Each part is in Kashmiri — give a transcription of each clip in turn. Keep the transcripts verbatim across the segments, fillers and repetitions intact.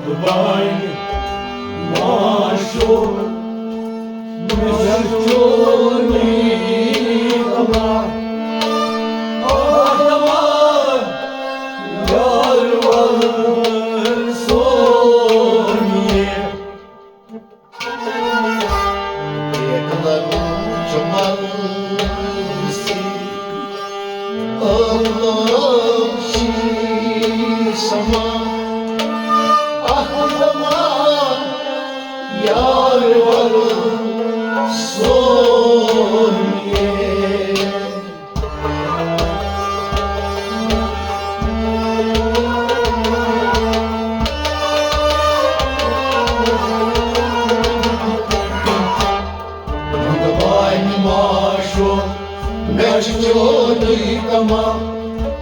بانہِ ماشو مےٚ چھُ چونُے کمال۔ آ کمال یار وَل سونہِ۔ ایک لمچ مرسی، ٲلام شیٖشما، اکھ دمان یار وَل سونہِ۔ بانہِ ماشو مےٚ چھُ چونُے کمال،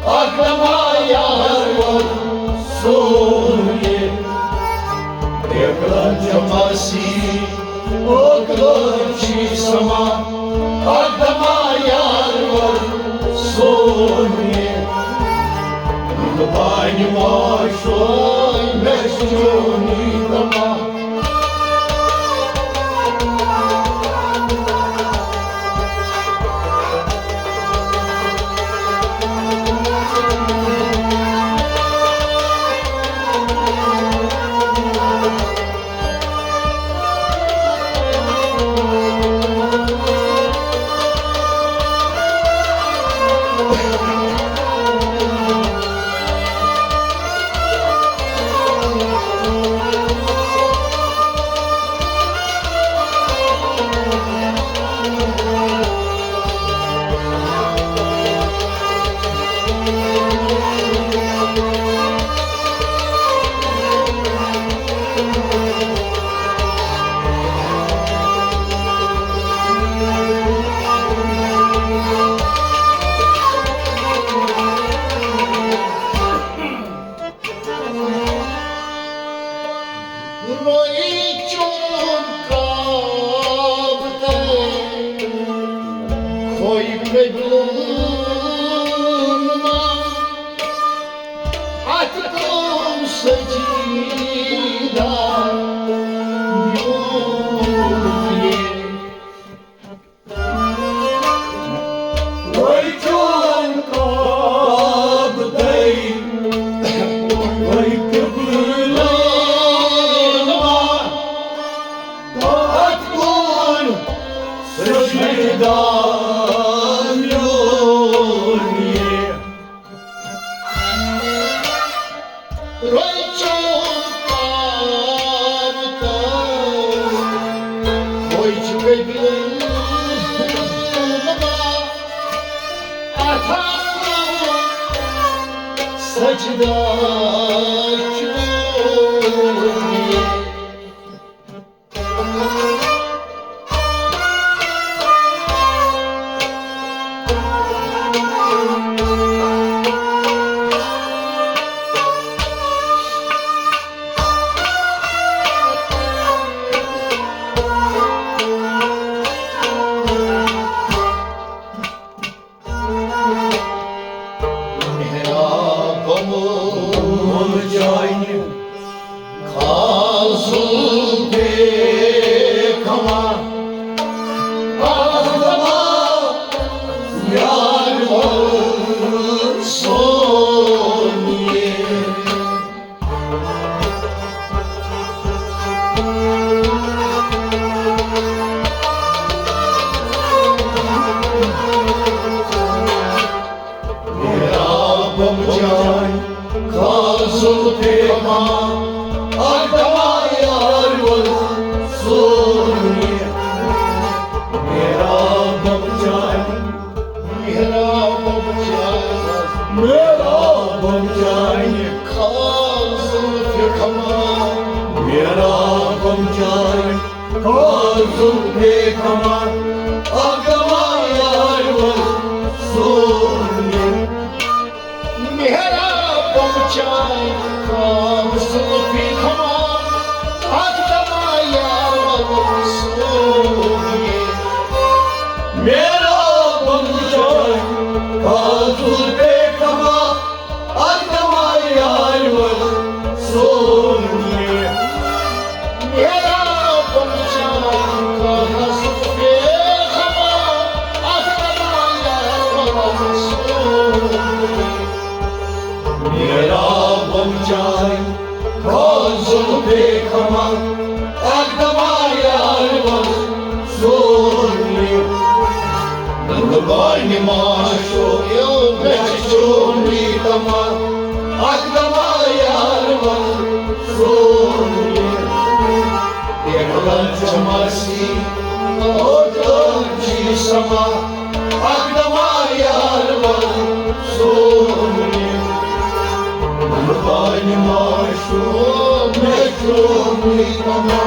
اکھ دما یار وَل سونہِ۔ ایک لمچ مرسی، ٲلام شیٖشما، اکھ دما یار وَل سونہِ۔ بانہِ ماشو مےٚ چھُ چونُے کمال۔ روی چون کاب تر، خوی قبلون ما، اتھ کم سجیدہ یوم یہ۔ وۄنۍ چون کعبہٕ دٔے، وۄنۍ قبلہٕ ما، تہٕ اَتھ کُن سجدہ میون یہِ۔ روی چون کار تر، ہوی چھ قبلہ ما، اتھا سجدہ چون۔ محراب مول جاین خاص بے کما، آدما یار سونی۔ میرا بم جان خاص پیما، آدما یار سونی۔ میرا بم جان، میرا بم جان، میرا بم جان، خاص پیما، میرا بم جان، خاص پیما، آدما یار سونی۔ میرا بم جان، خاص پیما، آدما یار سونی۔ میرا بم جان، خاص پیما، آدما یار سونی۔ آ زُلفے کما، اکھ دما یار وَل سون یہِ۔ بانہِ ماشو، مےٚ چھُ چونُے تما، اکھ دما یار وَل سون یہِ۔ بیکھلن چھِ ماسی، اوترٕ چھِ سما، اکھ دما یار وَل سون یہِ۔ بانہِ ماشو، مےٚ چھُ چونُے تما۔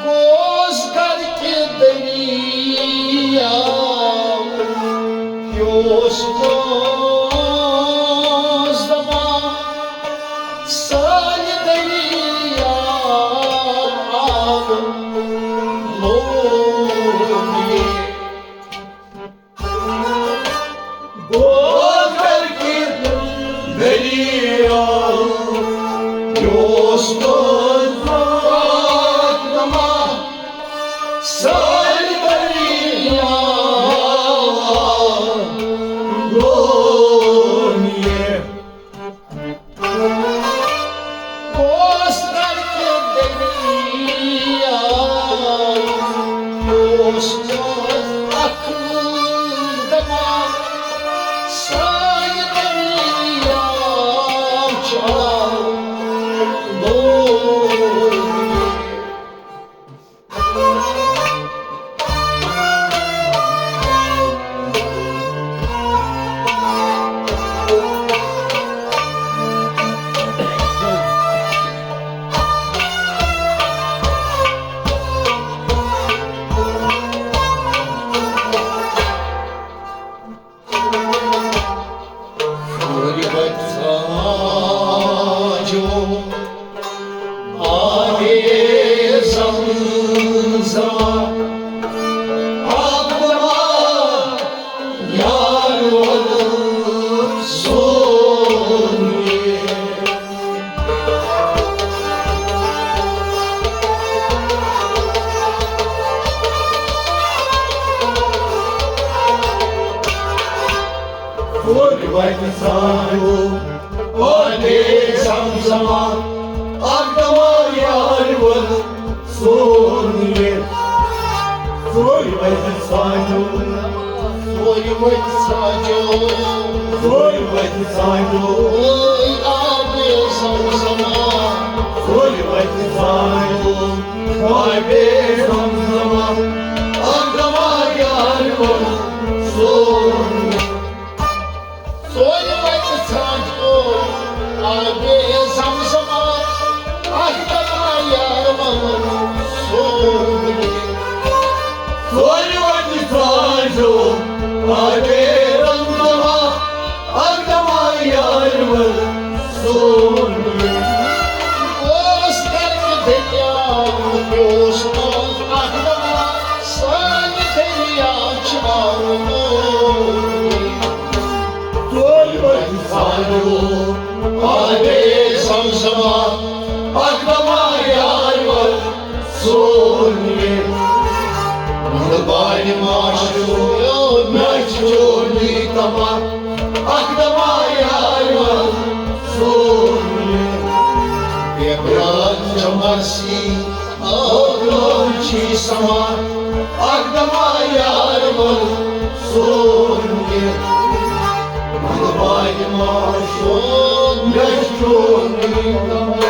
گوس گرکہِ دٔریاو، یہِ اوس گوس دَپان، سانہِ دٔریاو آب لوگ یہِ۔ گوس گرکہِ دٔریاو، یہِ اوس گوس دَپان، سانہِ دٔریاو آب لوگ یہِ۔ گوس گرکہِ دٔریاو، یہِ اوس گوس اکھ دَپان، سانہِ دٔریاو چھِ آب لوگ یہِ۔ غربت ساجو آبِ زمزم، آب دما یار وَل سون یہِ۔ ژورِ وَتہِ ژھانٛڈو آبِ زمزمہ، اکھ دما یار وَل سون یہِ۔ ژورِ وَتہِ ژھانٛڈو، ژورِ وَتہِ ژھانٛڈو، ژورِ وَتہِ ژھانٛڈو، اے آبِ زمزمہ۔ ژورِ وَتہِ ژھانٛڈو آبِ زمزمہ، اکھ دما یار وَل سون۔ ژورِ وَتہِ ژھانٛڈو آبِ زمزمہ، اکھ دما یار وَل سون۔ ژورِ وَتہِ ژھانٛڈو آبِ زمزمہ، اکھ دما یار وَل سون۔ اوس گرکہِ دٔریاو، اوس منٛز اکھ دما، سانہِ دٔریاو چھِ آب لوگ۔ ژورِ وَتہِ ژھانٛڈو آبِ زمزمہ، اکھ دما یار وَل سون یہِ۔ مُنڈ بانہِ ماشو، مےٚ چھُ چونُے تما، اکھ دما یار وَل سون یہِ۔ بیکھلن چھِ ماسی، اوترٕ چھِ سما، اکھ دما یار وَل سون یہِ۔ مُنڈ بانہِ ماشو، مےٚ چھُ چونُے تما۔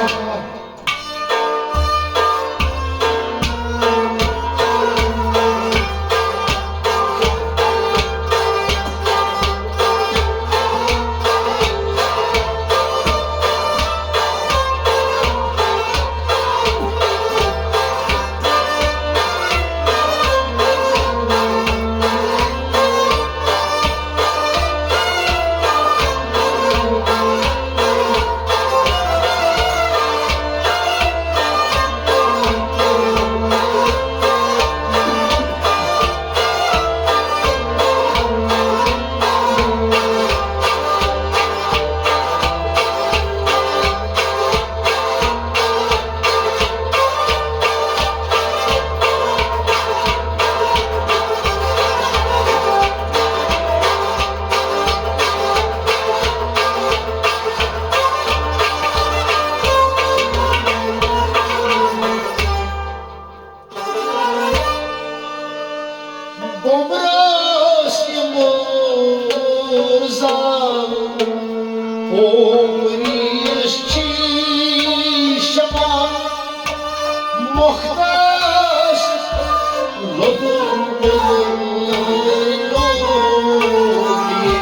عمرس یہِ مرزا، عمرِس چھی شمع، مۄختس لوٚدُر مِلُن لوٚگ یہِ۔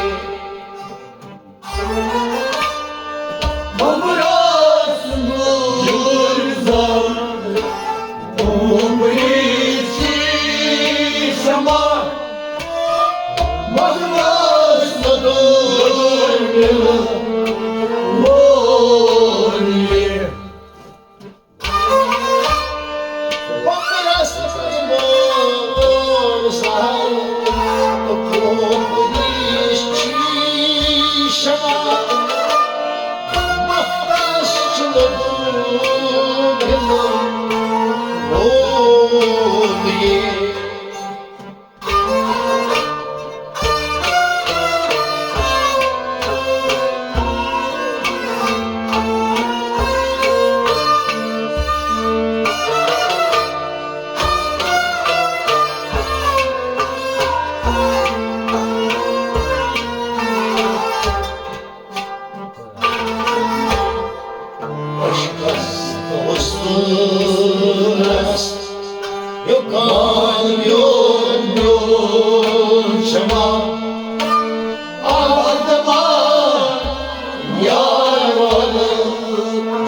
بمبرس نور زال، عمرِس چھی شمع، مۄختس لوٚدُر مِلُن لوگ یہِ۔ بمبرس نور زال، عمرِس چھی شمع، مۄختس لوٚدُر مِلُن لوگ یہِ۔ عشقس تہٕ حسنس، یوٚکان یوٚر میون شمع، آدما یار وَلہٕ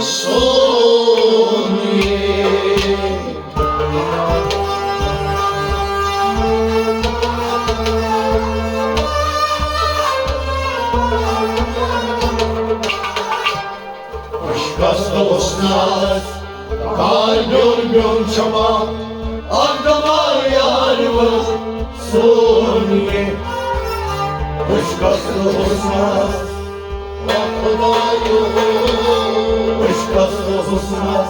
سون یہِ۔ عشقس تہٕ حسنس، کار میون میون شمع، اکھ دما یار وَلہٕ سون یہِ۔ عشقس تہٕ حسنس، خدایو۔ عشقس تہٕ حسنس،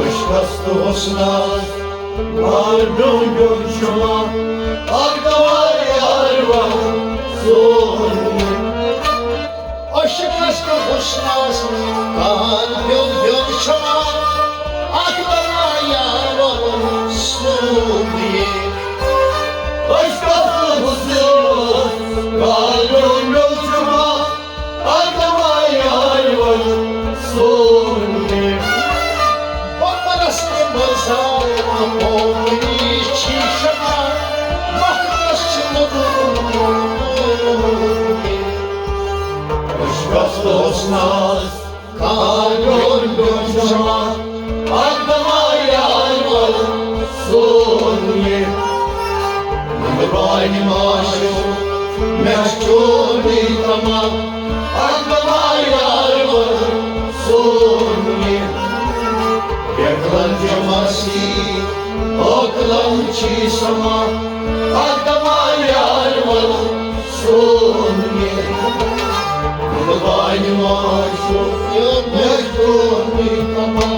عشقس تہٕ حسنس، کار میون میون شمع، اکھ دما یار وَلہٕ سون یہِ۔ عشقس تہٕ حسنس، کار میون میون شمع، اکھ دما یار وَلہٕ سون یہِ۔ عشقس تہٕ حسنس، کار میون میون شمع، اکھ دما یار وَلہٕ سون یہِ۔ بمبرس نمبر زال، عمرِس چھی شمع، مۄختس چھِ لوٚدُر۔ عشقس تہٕ حسنس، کار میون میون شمع، اکھ دما یار وَلہٕ سون یہِ۔ مہربانہِ معشوق، مےٚ چھُ چونُے طمع، اکھ دما یار وَلہٕ سون یہِ۔ بیکلن چھِ مسی، عقلن چھی سما، اکھ دما یار وَلہٕ سون یہِ۔ مہربانہِ معشوق، مےٚ چھُ چونُے طمع۔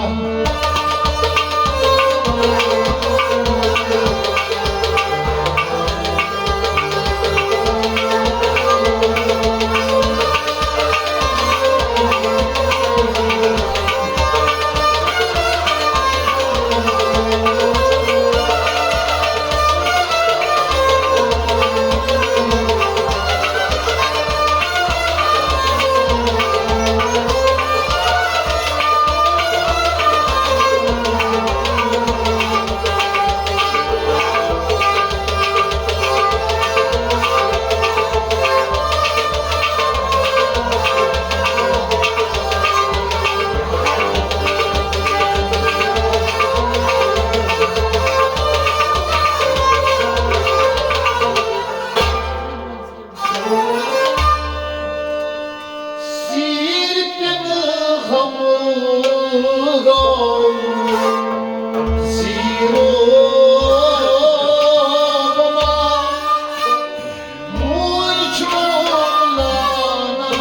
سیر پٮ۪نہٕ ہمہٕ گوٚو زیٖرو بما، موٗل چھُ لانہٕ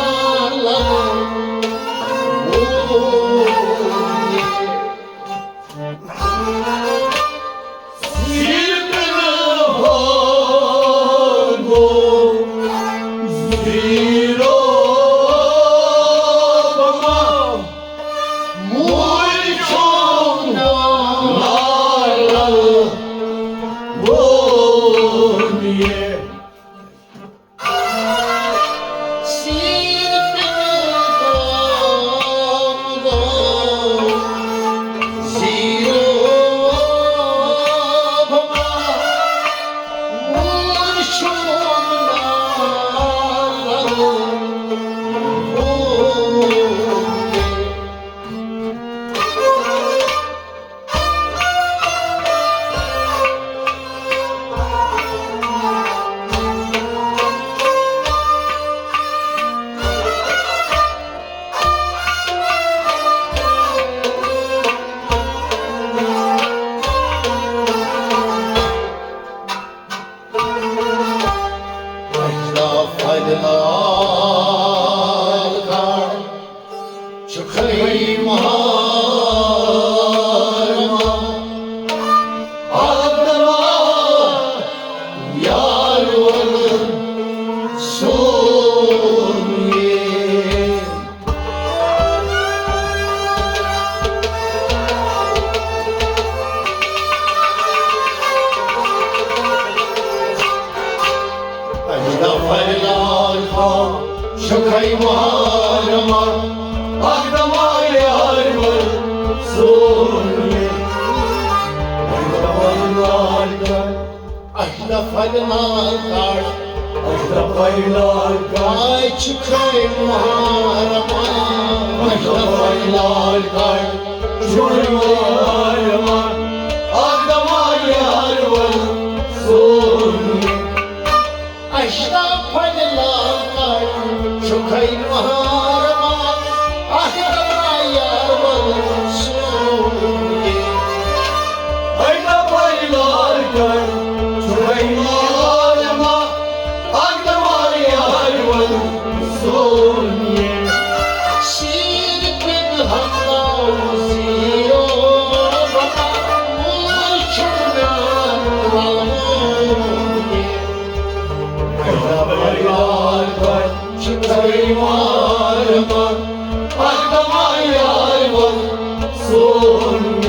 لگان وول۔ محرمہ، اکھ دمہ یار ول سون یہ۔ اکھ دمہ یار ول۔ اکھ دمہ لال کڑ۔ اکھ دمہ لال کڑ۔ آج چھُ کھے محرمہ۔ اکھ دمہ لال کڑ۔ چھُ کھے محرمہ۔ اکھ دمہ یار ول سون یہ۔ اشرف لال کڑ چھُ کھے محرمہ، اکھ دمہ یار ول سون یہ۔ اشرف لال کڑ چھُ کھے محرمہ، اکھ دمہ یار ول سون یہ۔ سیر پن ہمداو زیرو بابا، مول چھُ میان ولمون یہ۔ اکھ دمہ یار ول چھُ کھے محرمہ، اکھ دمہ یار ول سون۔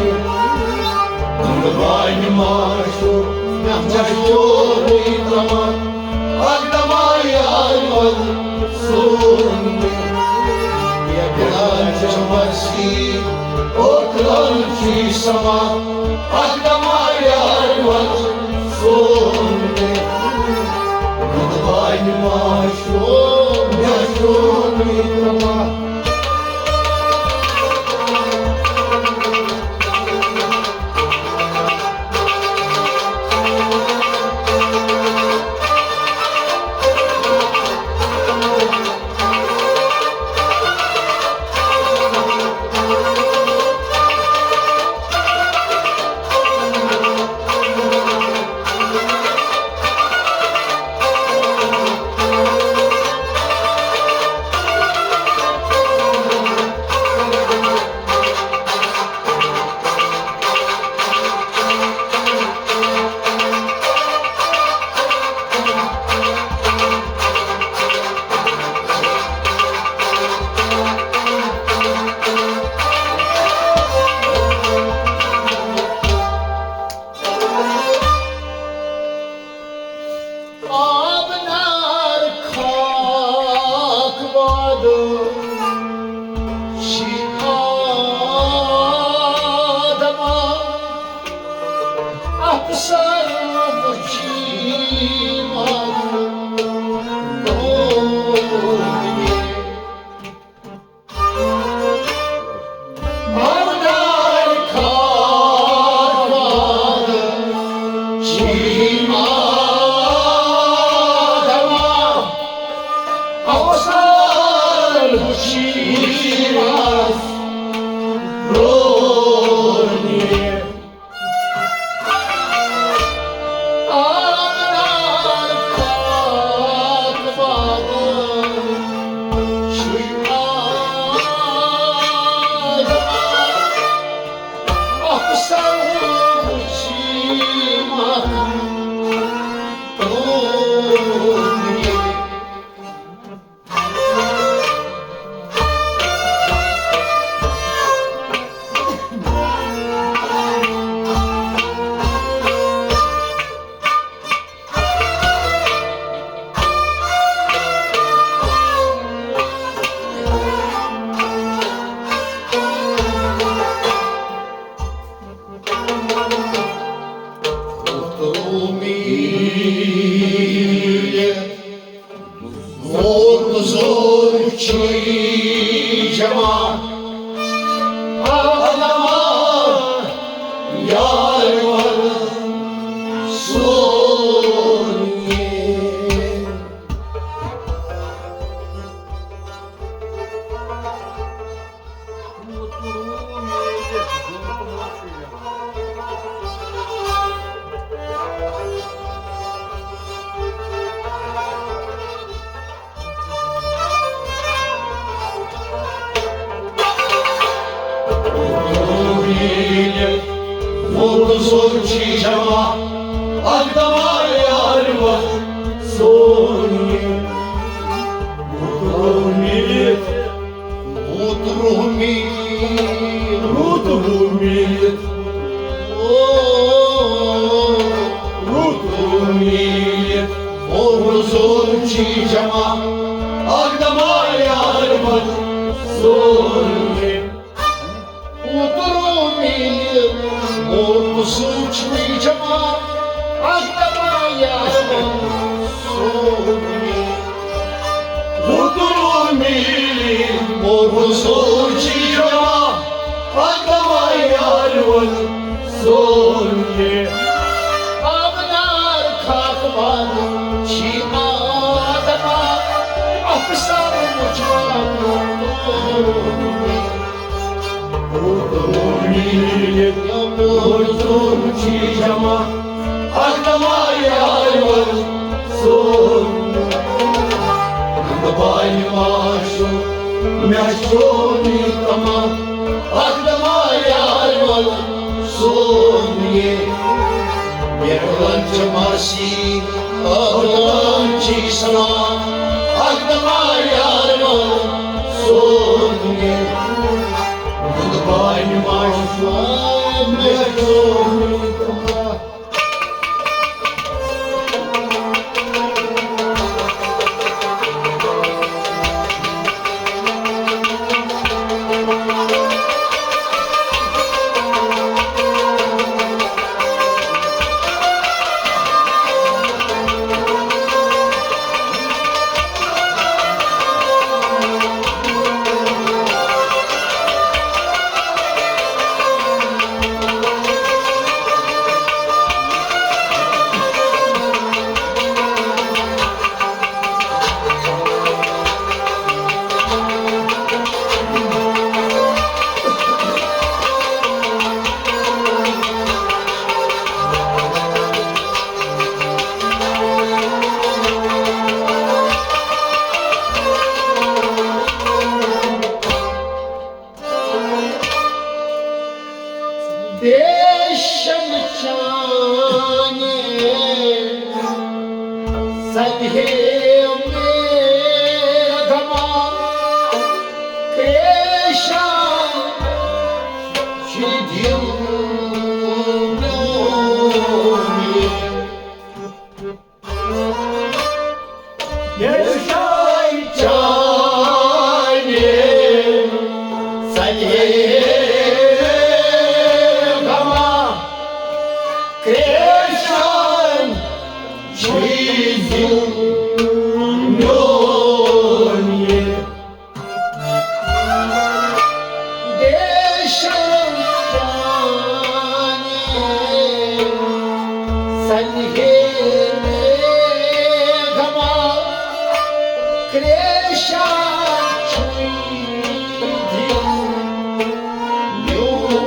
اکھ دمہ معشوق، مےٚ چھا چورٕے تمہ، اکھ دمہ یار ول سون۔ یہِ بِلال چھُ مسیح، اوتران چھُ سما، اکھ دمہ یار ول سون۔ اکھ دمہ معشوق، مےٚ چھُ تمہ۔ آب نار خاک باد شفا دما افسر مچھی مار۔ موضوع چھُے جمع، اکھ دپا یارو سونے۔ وُترو میٖلی موضوع چھُے جمع، اکھ دپا یارو سونے۔ آبنار خاکوار چھُے آدما، افسر مجمع۔ Goodbye, my friend. دیشن چانہِ سدہے مے غما، پریشان چھُ دِل میون۔ یشتای چانہِ سدہے غما، پریشان چھُے دِل میون۔ دیشن چانہِ سدہے مے غما، پریشان چھُے دِل میون۔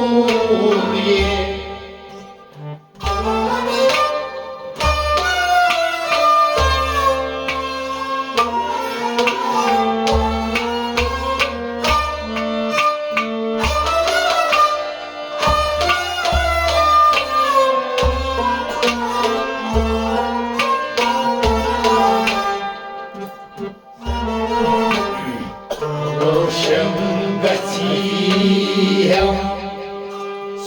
روشن گژھی ہم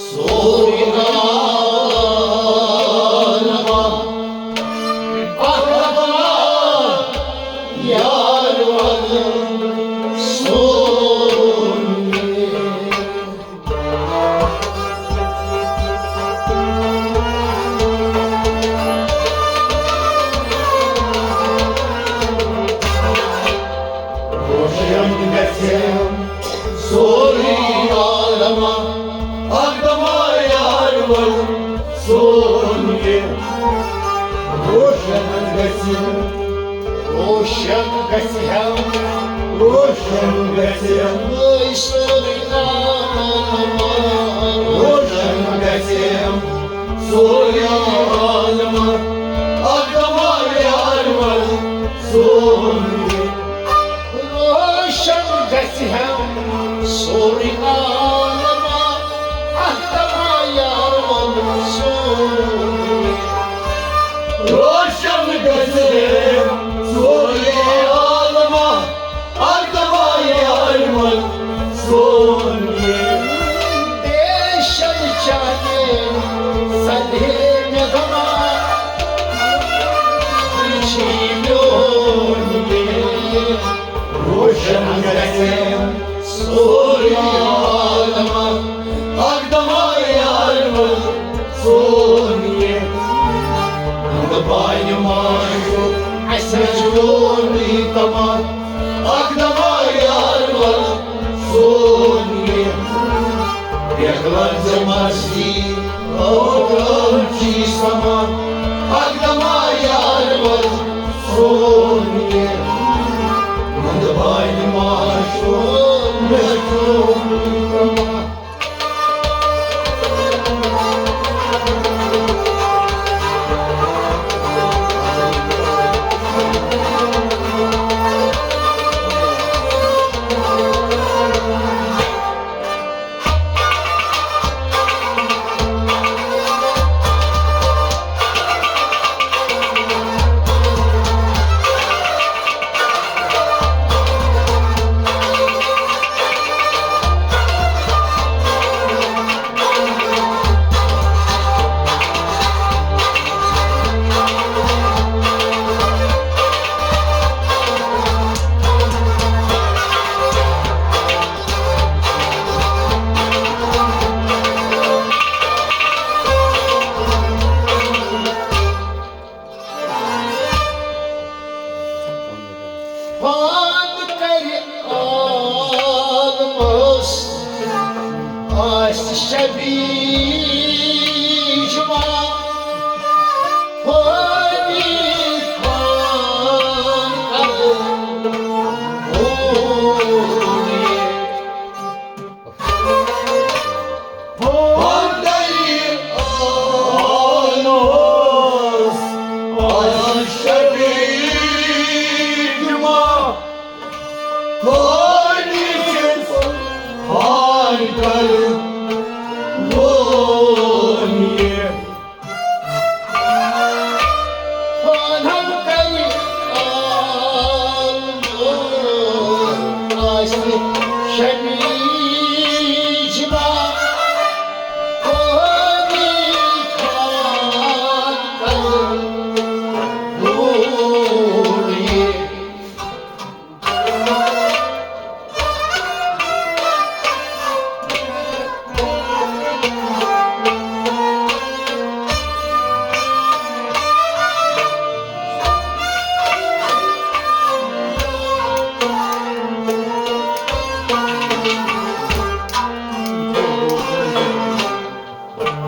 سورُے عالما، اکھ دپا یار ول سورُے۔ روشن گژھِ سورُے عالما، اکھ دپا یار ول سورُے۔ روشن گژھِ، روشن گژھِ ہم، روشن گژھِ ہم، سورُے عالما، روشن گژھِ ہم، سورُے عالما، اکھ دپا یار ول سورُے۔ روشن گژھِ ہم سورُے عالما، اکھ دپا یار ول سورُے۔ روشن گژھِ ہم سورُے عالما، اکھ دپا یار ول سورُے۔ دیشن چانہِ سدہے مے غما، چھُے میون۔ روشن گژھِ سورُے عالما، اکھ دپا یار وانہِ ماجہِ اَسہِ چھُ ووٚنمُت تما، اکھ دما یار وَل سون یہِ۔ بیکھ لَنجہِ مستی اوکام چی سما، اکھ دما یار وَل سون یہِ۔ وَندٕ وانہِ ماجہِ مےٚ چھُ ووٚنمُت تما۔ پان کرِ عالمس آسہِ شبی جمعہ، فانی پان کرِ۔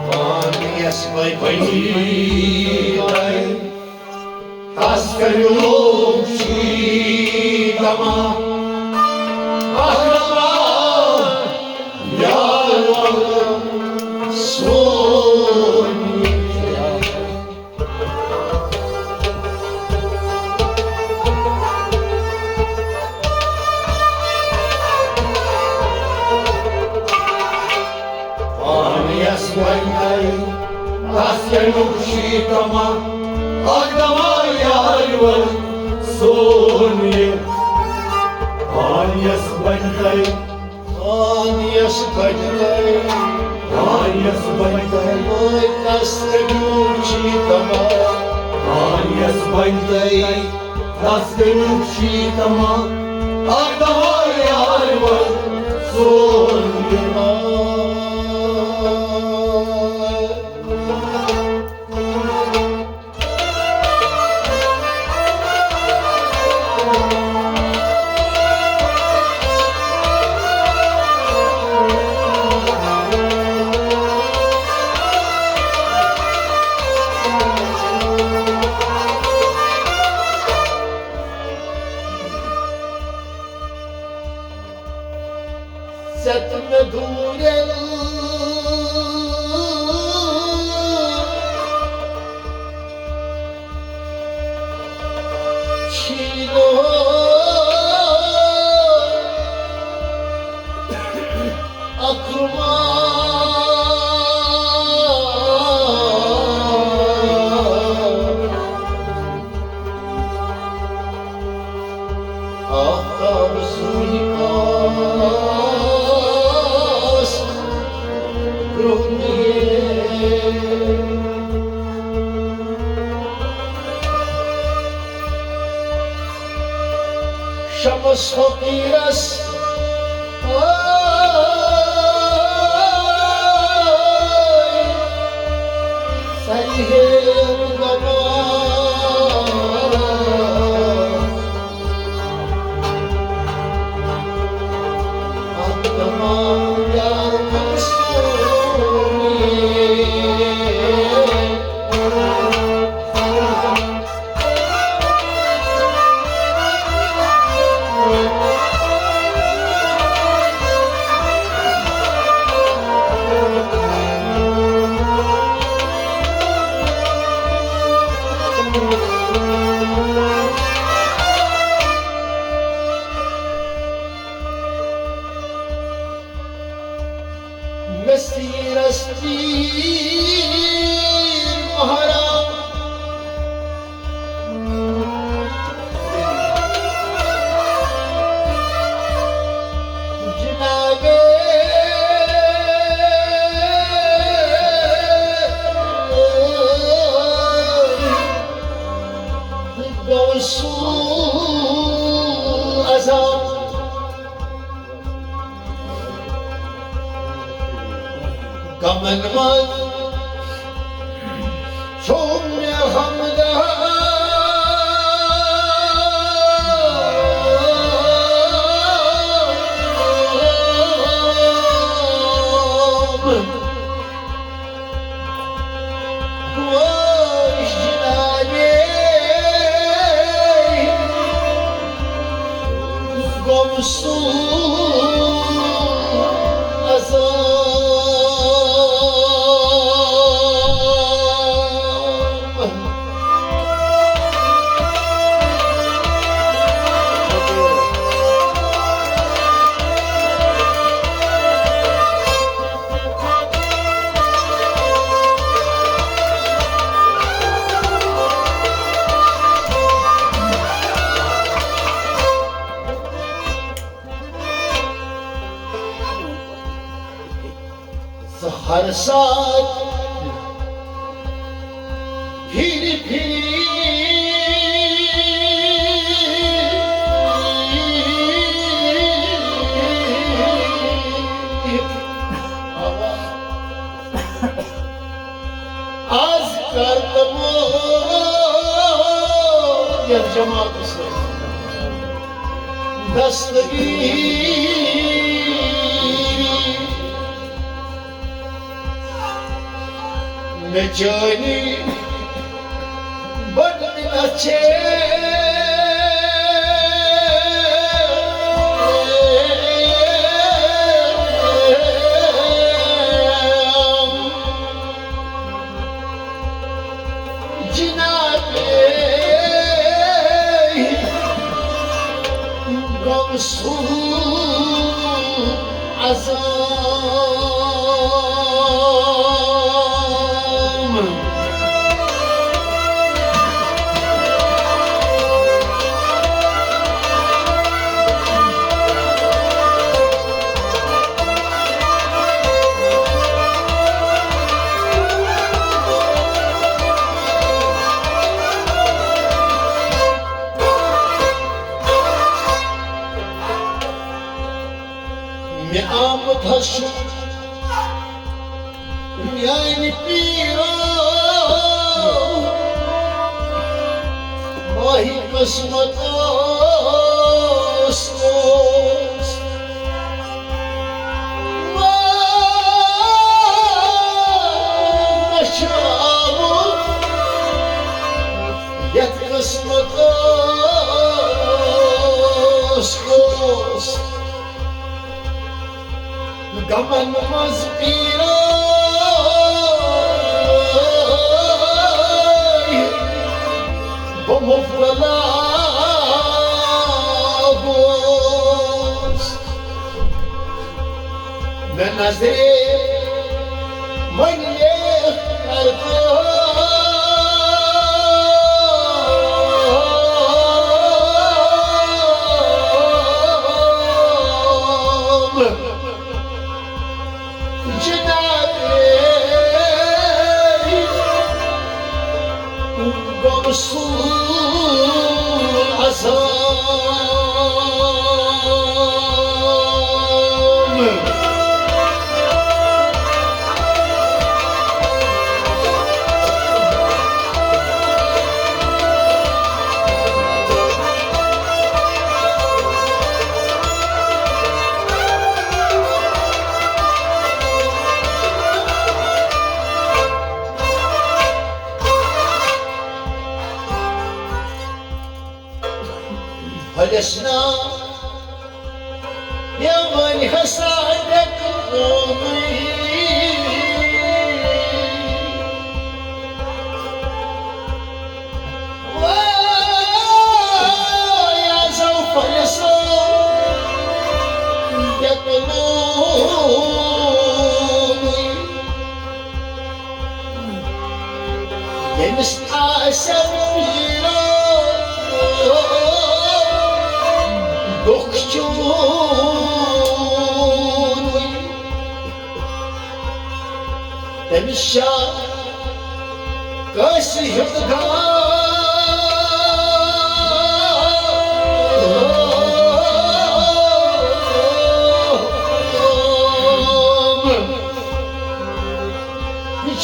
پانیس وۄنۍ بنی تۄہہِ، تس کٔرِو لوٗکھ چی تمام۔ اکھ دما یار سون۔ پانیس وۄنۍ تس کمیُک شیٖتما، اکھ دما یارِ وَل سون یہِ۔ پانیس وۄنۍ تس، پانیس وۄنۍ تس، پانیس وۄنۍ تس۔ وۄنۍ تس کمیُک شیٖتما، پانیس وۄنۍ تس۔ تس کمیُک شیٖتما، اکھ دما یارِ وَل سون یہِ۔ ژےٚ تہٕ مےٚ دوٗرٮ۪ن چھی نہٕ اکھ رُمال۔ آفتاب سوٗنہِ کاس برٛونٛہہ نیرِ۔ شمس فقیٖرس سرِ ہیوٚت دَپان۔ مہرا جنابے غوث اعظم۔ غمن منٛز چھُم مےٚ ہمدم۔ وٲے جنابے غوث اعظم۔ ژٕ ہر ساتہٕ پھِرِ پھِرِ آواز۔ از کر تمو یتھ جماعتس سۭتۍ دستگیری۔ مےٚ چٲنی بٔڑ منت چھے۔ جناب غوث اعظم۔ مےٚ آمُت حظ چھُ میانہِ پیٖرو، ماہی قسمت اوس اوس۔ مےٚ چھُ آمُت یتھ قسمت اوس اوس۔ غمن منٛز پیٖرو بہٕ مُبتلا گوس۔ مےٚ نظرِ وۄنۍ لیکھ کر کٲم۔ جناب غوث اعظم۔ پھلس نا یمن ہسا ڈیکہٕ کٲمٕے۔ وٲے آزو پھلسو ڈیکہٕ لومٕے۔ ییٚمِس آسن یہِ دُکھ چون، تٔمِس چھا کٲنٛسہِ ہُنٛد غم؟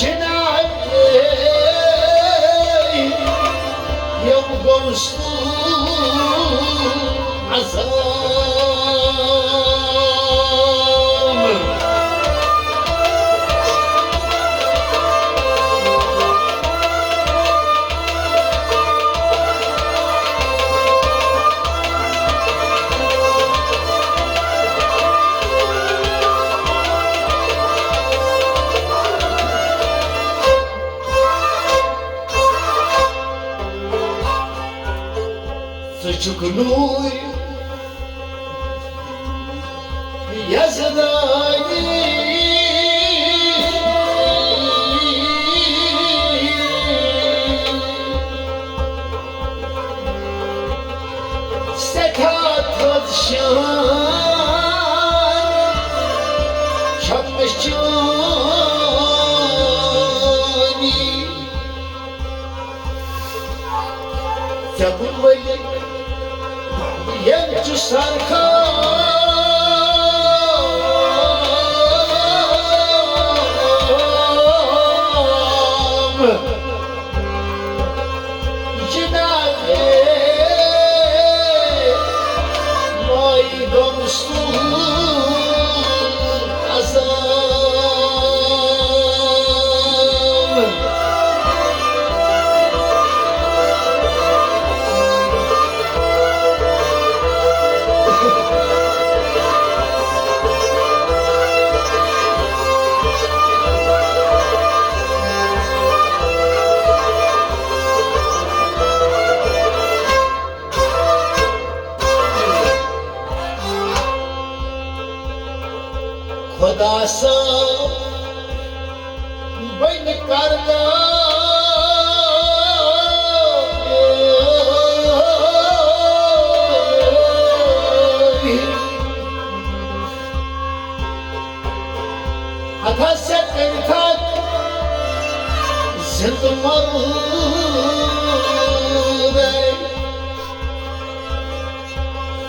جناب، یِم گوٚو سُہ عذاب۔ ژٕ چھُکھ نوٗر یزدانی، سٮ۪ٹھاہ تھٔز شان چھَکھ چٲنی۔ ژےٚ کُن ؤلِتھ ییٚمہِ چُھ سرکار۔ جنابِ مائی گمسون عذاب۔ خدا صٲب بنہِ کردار۔ ہتھا ژےٚ کٔرِتھ زِندٕ مَرُن۔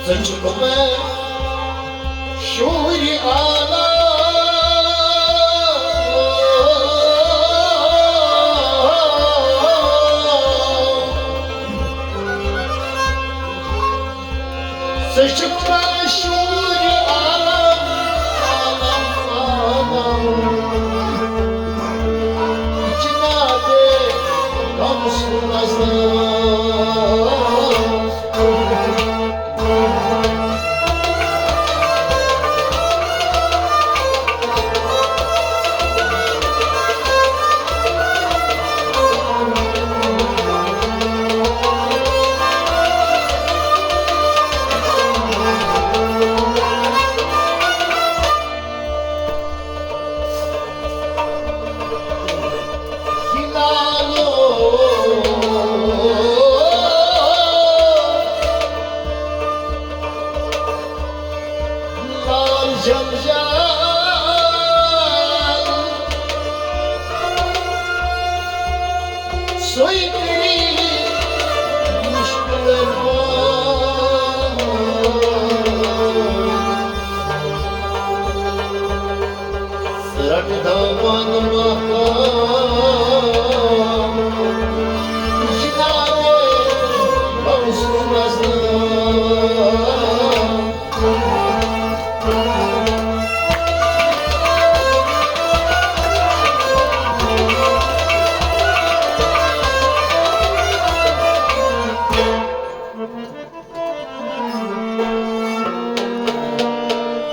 ژٕ چھُکھ مےٚ شوٗرِ عالم۔ ژٕ چھُکھ مشہوٗر عالم، عالم، عالم۔ جنابِ غوث اعظم۔ لال جنجال سوی کری مشکل۔ رٹ دامان ماہ